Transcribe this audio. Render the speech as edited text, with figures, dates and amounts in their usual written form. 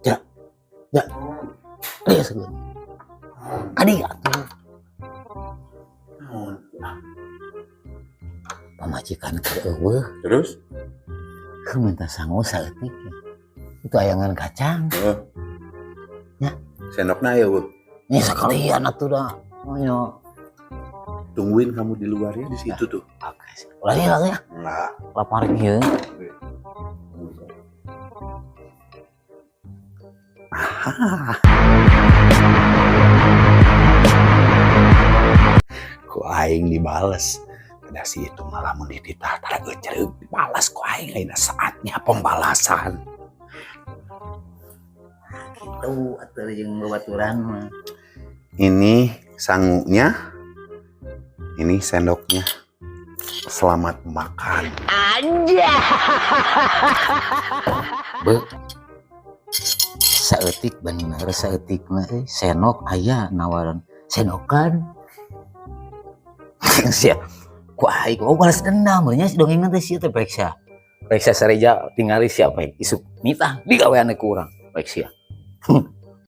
Ya. Ya. Ayo segun. Adik atuh. Naon? Pamajikan keur euweuh. Terus? Keur minta sangu saeutik. Itu ayangan kacang. Heeh. Ya. Sendokna aya euweuh? Nih sekalian atuh dah. Oh, ya. Tungguin kamu di luar ya, di situ tuh. Oke. Ulah hilang ya. Enggak. Lapar ieu. Aha. Ku aing dibales. Ada si itu malah mun dititah tara eucereug dibalas ku aing, ayeuna saatnya pembalasan. Gitu atuh jeung babaturan mah. Ini sangunya, ini sendoknya. Selamat makan. Be. Saeutik bener saeutik mah euy, senok aya nawaran. Senokan. Sia. Ku aing oh balas dendam nya si dongeng teh sia teh periksa. Periksa sareja tingali siapa isuk nitah digawean ku urang. Baik sia.